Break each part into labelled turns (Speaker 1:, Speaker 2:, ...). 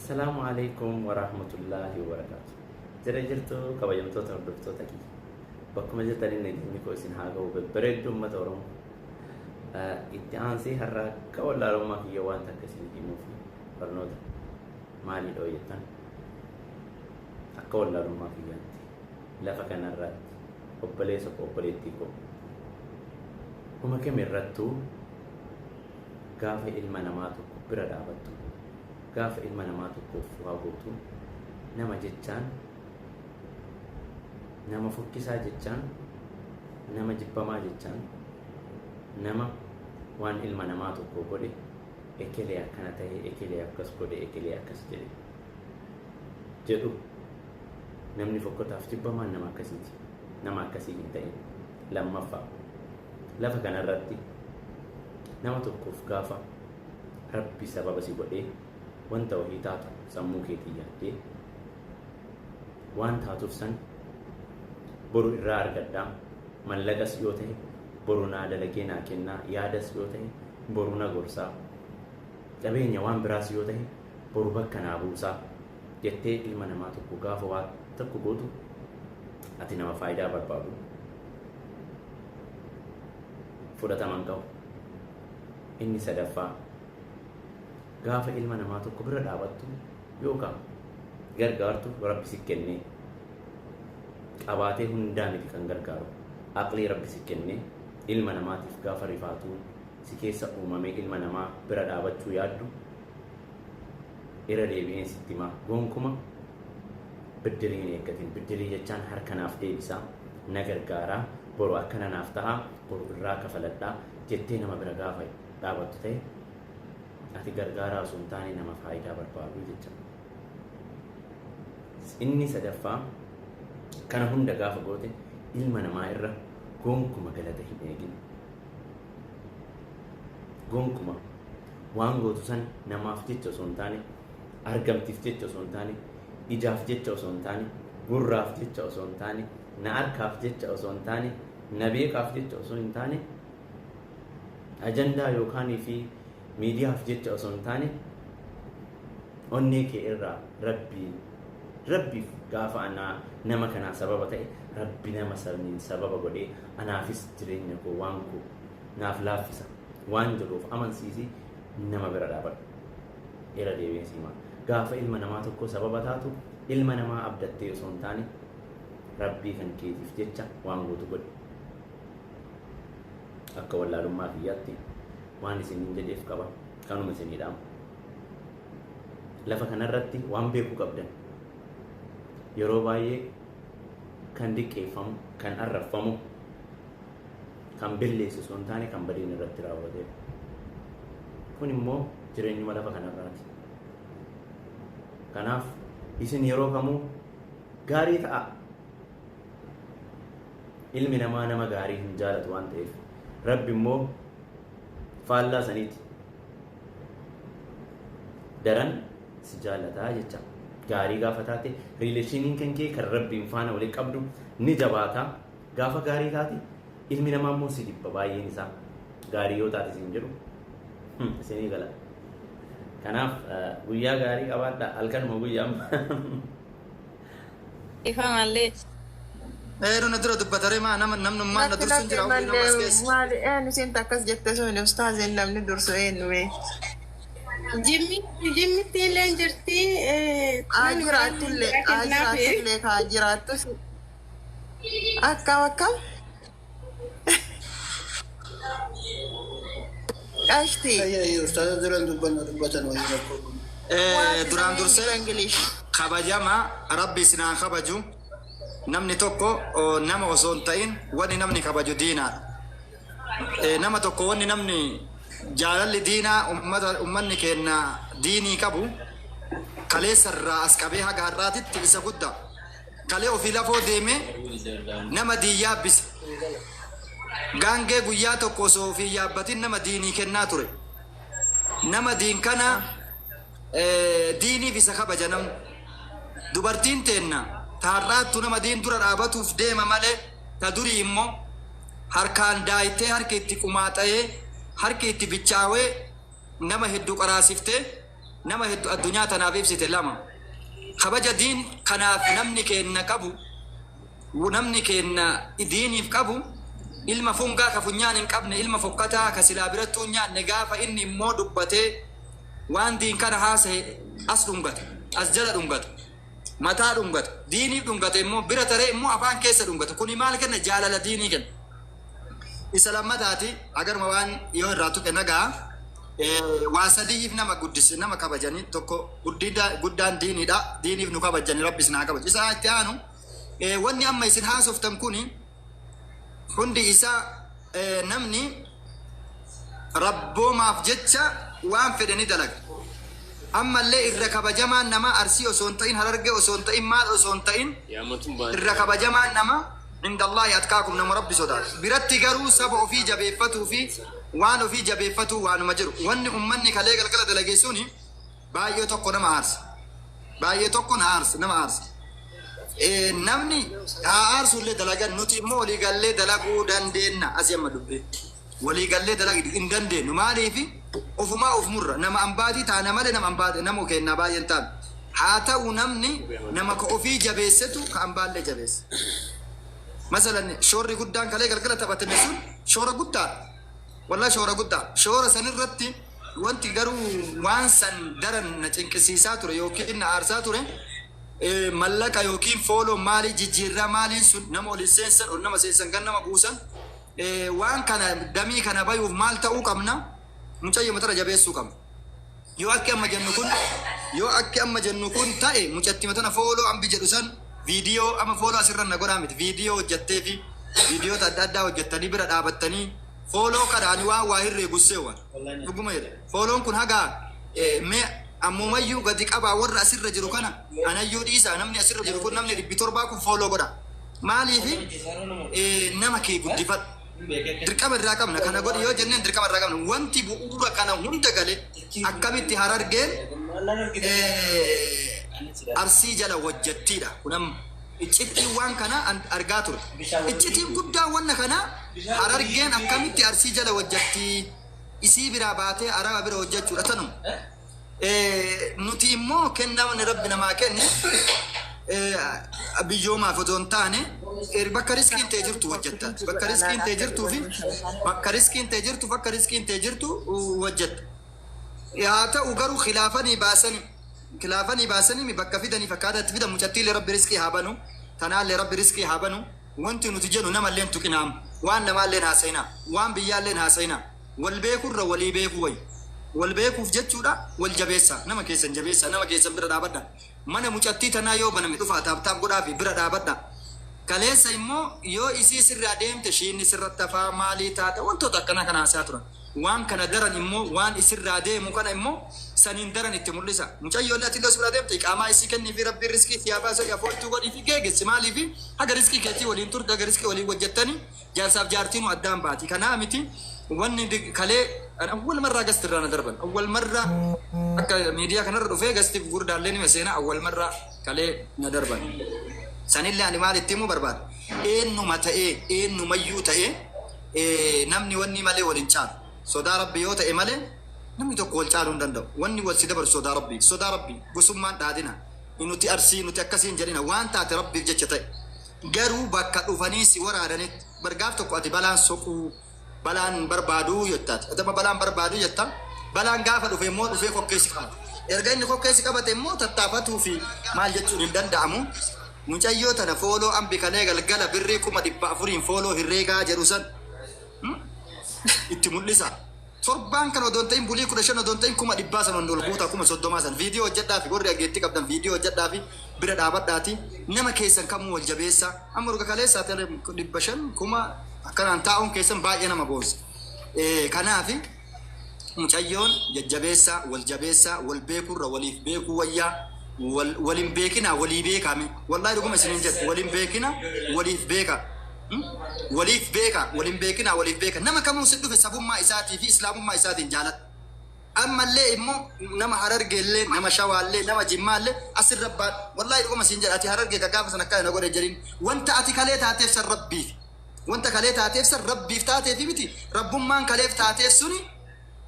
Speaker 1: Assalaamu alaikum warahmatullaahi wabarakaatu. Jira jirtu, kabajamtoota hordoftoota kiyya. Bakkuma jirtanii nageenyi koo isin haa ga'u, babbareedduu uummata Oromoo. Itti aansee har'a akka wallaalummaa kiyya waan takka isin himuuf, barnoota maalii jettan, akka wallaalummaa kiyyaatti lafa kanarratti obboleessa koo, obboleettii koo, kuma kamirrattuu gaafa ilma namaa tokko bira dhaabattu, gaafa ilma namaa tokkoof waa gootu, nama jechaan nama fokkisaa, jechaan nama jibbamaa, jechaan nama waan ilma namaa tokko godhe, ekelee akkana ta'e, ekelee akkas godhe, ekelee akkas jedhe jedhu, namni fokkotaaf jibbamaan nama akkasiiti. Nama akkasii hin ta'in. Lammaffaa, lafa kanarratti nama tokkoof gaafa Rabbi sababa si godhee wanta wahii taatu, sammuu keetii yaaddee waan taatuuf san boru irraa argadhaa, mallaqas yoo ta'e boru naa dalagee naa kennaa, yaadas yoo ta'e boru na gorsaa, qabeenya waan biraas yoo ta'e boru bakka naa buusaa jettee ilma namaa tokko gaafa waa tokko gootu, ati nama faayidaa barbaadu fudhataman qabu. Inni sadaffaa, gaafa ilma namaa tokko bira dhaabattu yookaan gargaartu, Rabbi si kennee qabaatee hundaa miti kan gargaaru. Aqlii Rabbi si kennee ilma namaatiif gaafa rifaatuu si keessa uumamee ilma namaa bira dhaabachuu yaaddu, irra deebi'een sitti himaa, gonkuma biddirii hin eeggatin. Biddirii jechaan harka naaf deebisaa, na gargaaraa, boru akkana naaf ta'a, boru irraa kafaladhaa jettee nama bira gaafa dhaabattu ta'e, ati gargaaraa osoo hin taane nama faayidaa barbaadu jecha. Inni sadaffaa, kana hunda gaafa goote ilma namaa irra gonkuma galata hin eegin. Gonkuma waan gootu san namaaf jecha osoo hin taane, argamtiif jecha osoo hin taane, ijaaf jecha osoo hin taane, gurraaf jecha osoo hin taane, na harkaaf jecha osoo hin taane, na beekaaf jecha osoo hin taane, ajandaa yookaanii fi miidiyaaf jecha osoo hin taane, onnee kee irraa Rabbii Rabbiif gaafa anaa nama kanaa sababa ta'e, Rabbi nama saniin sababa godhee anaafis jireenya koo, waan koo naaf laaffisa waan jedhuuf amansiisi nama bira dhaabadhu. Irra deebiin siimaa. Gaafa ilma namaa tokko sababa taatu, ilma namaa abdattee osoo hin taane Rabbii kan keetiif jecha waan gootu godhi. Akka wallaalummaa kiyyaatti waan isiniin jedheef qaba. Kanuma isinii dhaamu. Lafa kanarratti waan beekuu qabdan. Yeroo baay'ee kan diqqeeffamu, kan arraffamu, kan belleessu osoo hin taane kan badiin irratti raawwatedha. Kun immoo jireenyuma lafa kanarraati. Kanaaf isin yeroo kamuu gaarii ta'a. Ilmi namaa nama gaarii hin jaalatu waan ta'eef, Rabbi immoo faallaa saniiti daran si jaalataa jecha. Gaarii gaafa taate relationiin kan kee kan Rabbiin faana waliin qabdu ni jabaata. Gaafa gaarii taate ilmi namaa immoo si jibba baay'een isaa. Gaarii yoo taate siin jedhu isinii gala. Kanaaf guyyaa gaarii qabaadha, halkanuma guyyaa.
Speaker 2: Ifa mallee.
Speaker 3: Eeru na dura dubbatare maa nama namnummaan na
Speaker 4: Lakki
Speaker 3: dursuun
Speaker 4: lakki
Speaker 3: jira ofii nama as
Speaker 4: mallee
Speaker 3: keessa.
Speaker 4: Maali, eenyu isin akkas jette sun? Ustaaziin namni dursu eenyu mee?
Speaker 2: Jimmi jimmitti illee jirti.
Speaker 4: Haa
Speaker 2: Namni biraan
Speaker 4: jiraatullee
Speaker 2: biraa
Speaker 4: haa
Speaker 2: kennaafi.
Speaker 4: jiraatullee haa jiraattus akkam akkam qashti.
Speaker 5: Ayyaayye, ustaaza duran dubbanna dubbatan wayii rakkoo kun.
Speaker 3: Duraan
Speaker 4: What
Speaker 3: dursee
Speaker 4: English?
Speaker 3: Kabajama Rabbi isin haa kabaju. Namni tokko nama osoo hin ta'in wanni namni kabaju diinaadha. Nama tokko wanni namni jaalalli diinaa ummata ummanni keenya diinii qabu kaleessa irraa as qabee haga har'aatitti isa guddaa. Kalee ofii lafoo deemee nama diin yaabbisa. Gaangee guyyaa tokko osoo ofii yaabbatin nama diinii kennaa ture. Nama diin kana diiniif isa kabaja namni. Dubartiin teenna ta har'aattu nama diin dura dhaabatuuf deema malee, ta durii immoo harkaan daaytee, harki itti qumaaxa'ee, harki itti bichaawee, nama hedduu qaraasiftee Nama hedduu addunyaa tanaaf ibsite lama. Kabaja diin kanaaf namni keenna qabu, namni keenna diiniif qabu, ilma fungaa ka funyaan hin qabne, ilma fokkataa ka silaa birattuu hin nyaanne, gaafa inni immoo dubbatee waan diin kana haasahe as dhungata, as jala dhungata, mataa dhungata, diiniif dhungata, immoo bira taree immoo afaan keessa dhungata. Kuni maal kenna? Jaalala diinii kenna. Isa lammataati, agaruma waan yoo irraa tuqe nagaa, waa sadiif nama guddise, nama kabajanii. Tokko guddaan diiniidha. Diiniif nu kabajanii, Rabbi isin haa kabaju. Isa itti aanu, wanni amma isin haasoftan kuni hundi isaa, namni rabboomaaf jecha waan fedhe ni dalaga. Ammallee irra kabajamaan nama Arsii osoo hin ta'in, Harargee osoo hin ta'in, maal osoo hin ta'in, irra kabajamaan nama inda Allaahi atqaakum, nama Rabbi sodaatu. Biratti garuu saba ofii jabeeffatuu fi waan ofii jabeeffatuu waanuma jiru. Wanni ummanni kalee galgala dalagee suni baay'ee tokko nama aarsa. Baay'ee tokko na aarsa, nama aarsa. Namni haa aarsullee, dalagan nuti immoo waliigallee dalaguu dandeenya. Asii amma dubbee. Waliigallee dalaguu hin dandeenyu. Maaliifi? Ofumaa of murra. Nama ambaatii taana malee nama ambaatii nama kennaa baay'een taana. Haa ta'u, namni nama ka ofii jabeessetu ka ambaallee jabeessa. Masalan, shoorri guddaan kalee galgala taphatame sun shoora guddaadha. Wallahi, shoora guddaa. Shoora sanirratti wanti garuu waan san daran na cinqisiisaa ture yookiin na aarsaa ture, mallaqa yookiin follow maalii jijjiirraa maaliin sun nama ol seensan, ol nama seensan, kan nama buusan, waan kana damii kana bayuuf maal ta'uu qabna? Mucayyoo matara jabeessuu qabna. Yoo akki amma jennu kun ta'e, mucatti matana follow ambi jedhu san, viidiyoo amma follow asirra na godhaa miti, viidiyoo hojjattee fi viidiyoota adda addaa hojjettanii bira dhaabattanii follow kana ani waan waa hirree gusseewwan dhuguma jedhe. Follown kun hagaa mee ammumayyuu gadi qabaa. Warra asirra jiru kana anayyuu dhiisa, namni asirra jiru kun, namni 700 kun follow godha. Maaliifi? Nama kee guddifadhu. Dirqama irraa qabna. Kana godhi yoo jenneen dirqama irraa qabna. Wanti bu'uura kana hunda gale, akkamitti Harargeen Arsii jala hojjettiidha. Kun amma iccitiin waan kana argaa ture. Iccitiin guddaan wanna kana, Harargeen akkamitti Arsii jala hojjettii, isii biraa baatee Araba bira hojjechuudha tanuma. Nuti immoo kennamni Rabbi namaa kenne biyyoomaaf otoo hin taane, bakka riskiin ta'e jirtu hojjetta. Bakka riskiin ta'e jirtuu fi bakka riskiin ta'e jirtu hojjetta. Haa ta'u garuu khilaafanii baasanii bakka fidanii fakkaataa itti fidan. Mucattiilee Rabbi riskii haa banu, tanaallee Rabbi riskii haa banu. Wanti nuti jennu, namallee hin tuqinaam, waan namaallee haasayinaa, waan biyyaallee haasayinaa. Wal beekurra walii beekuu wayi. Wal beekuuf jechuudha. Wal jabeessa, nama keessan jabeessa, nama keessan bira dhaabadha. Mana mucattii tanaa yoo baname dhufaa, tap tap godhaa fi bira dhaabadha. Kaleessa immoo yoo isii sirraa deemte shiinni sirratti hafaa, maalii taata, wantoota akkana kana haasaa turan. Waan kana daran immoo waan isirraa deemu kana immoo saniin daran itti mul'isa. Mucayyoolee ati illee sirraa deemte, qaamaa isii kennii fi Rabbiin riskii si haa baasu, afooltuu godhii fi geeggessi. Maaliifi? Haga riskii keetii waliin turte, haga riskii waliin hojjettanii jaarsaaf jaartiinu addaan baati. Kanaa miti, wanni kalee awwal marraa gasti irraa na darban. Awwal marraa akka miidiyaa kanarra dhufee gasti gurguddaallee nima seenaa, awwal marraa kalee na darban. Sanillee ani maal itti himuu barbaada? Eenyuma ta'ee, eenyumayyuu ta'ee, namni wanni malee wal hin caalu. Sodaa Rabbi yoo ta'e malee namni tokko wal caaluu hin danda'u. Wanni wal si dabarsu sodaa Rabbi. Sodaa Rabbi gosummaan dhaadina. Nuti Arsii, nuti akkasiin jedhina, waan taate Rabbiif jecha ta'e. Garuu bakka dhufanii si waraananitti bargaaf tokko ati balaan soquu, balaan barbaaduu jettaati. Atama balaan barbaaduu jetta. Balaan gaafa dhufe immoo dhufee kokkeessi qabata. Erga inni kokkeessi qabate immoo tattaafatuu fi maal jechuun hin danda'amu. Mucayyoo tana follow ambi kalee galgala birrii 400,000 follow herreegaa jedhu san itti mul'isa. Torbaan kan odoon ta'in, bulii 15 odoon ta'in, 100,000 san ol guutaa, 30,000 san viidiyoo hojjedhaa fi warri dhageettii qabdan viidiyoo hojjedhaa fi bira dhaabadhaati, nama keessan kamuu wal jabeessa. Amma ruga kaleessaa ta'e 500 kuma akkanaan taa'uun keessan baay'ee nama boonsa. Kanaafi mucayyoon jajjabeessaa, wal jabeessaa, wal beekurra waliif beekuu wayyaa. Wal hin beekina, walii beekame. Wallahi, dhuguma isiniin jedhu, wal hin beekina, waliif beeka. Waliif beeka, wal hin beekina, waliif beeka. Nama kamuu si dhufe sabummaa isaatii fi islaamummaa isaatiin jaaladha. Ammallee immoo nama Harargeellee, nama Shawaallee, nama Jimmaallee asirra baadhu. Wallahi, dhuguma siin jedha, ati Harargee ka gaafa san akkana na godhe jedhin. Wanta ati kalee taateef san Rabbiif, wanta kalee taateef san Rabbiif taateefi miti, rabbummaan kaleef taateef suni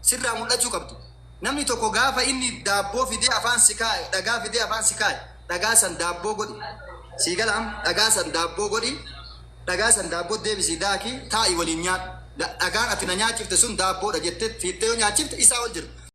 Speaker 3: sirraa mul'achuu qabdu. Namni tokko gaafa inni daabboo fidee afaan si kaa'e, dhagaa fidee afaan si kaa'e, dhagaa san daabboo godhi. Sii gala am dhagaa san daabboo godhi, dhagaa san daabboo deebisii daakii taa'i waliin nyaadhu. Dhagaan ati na nyaachifte sun daabboodha jettee fiittee yoo nyaachifte isaa ol jira.